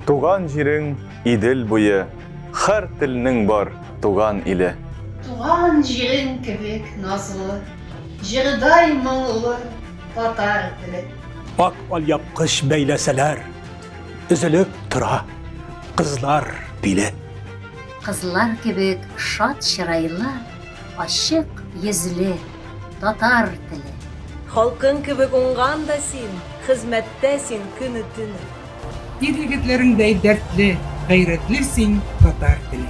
Туган җирең Идел буе, һәр телнең бар туган иле. Туган җирең кебек назлы, җырдай моңлы татар теле. Ак алъяпкыч бәйләсәләр, өзелеп тора кызлар биле. Кызлар кебек шат чырайлы, ачык йөзле татар теле. Халкың кебек уңган да син, хезмәттә син көне-төне. Ир-егетләреңдәй дәртле, гайрәтле син, татар теле.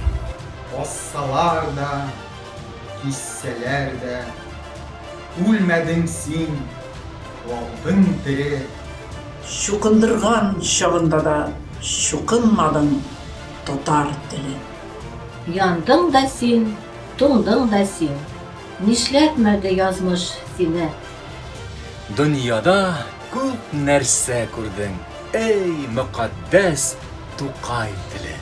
Ассалар да, киссәләр дә, үлмәдең син, калдың тере. Чукындырган чагында да чукынмадың, татар теле. Яндың да син, туңдың да син, нишләтмәде язмыш сине. Дөньяда күп нәрсә күрдең, әй, мөкатдәс Тукай теле.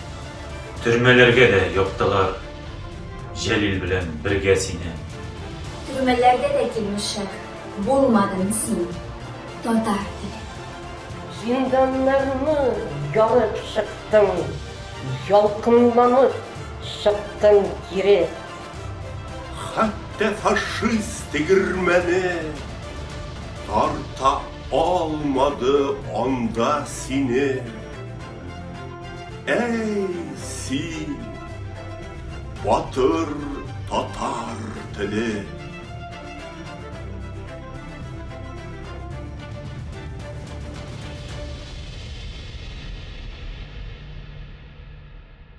Төрмәләргә дә яптылар Җәлил белән бергә сине. Төрмәләргә дә килмешәк булмадың син, татар теле. Зинданнарны ярып чыктың, ялкынланып чыктың кире. Хәтта фашист тегермәне тарта алмады анда сине. Әй, син, батыр татар теле!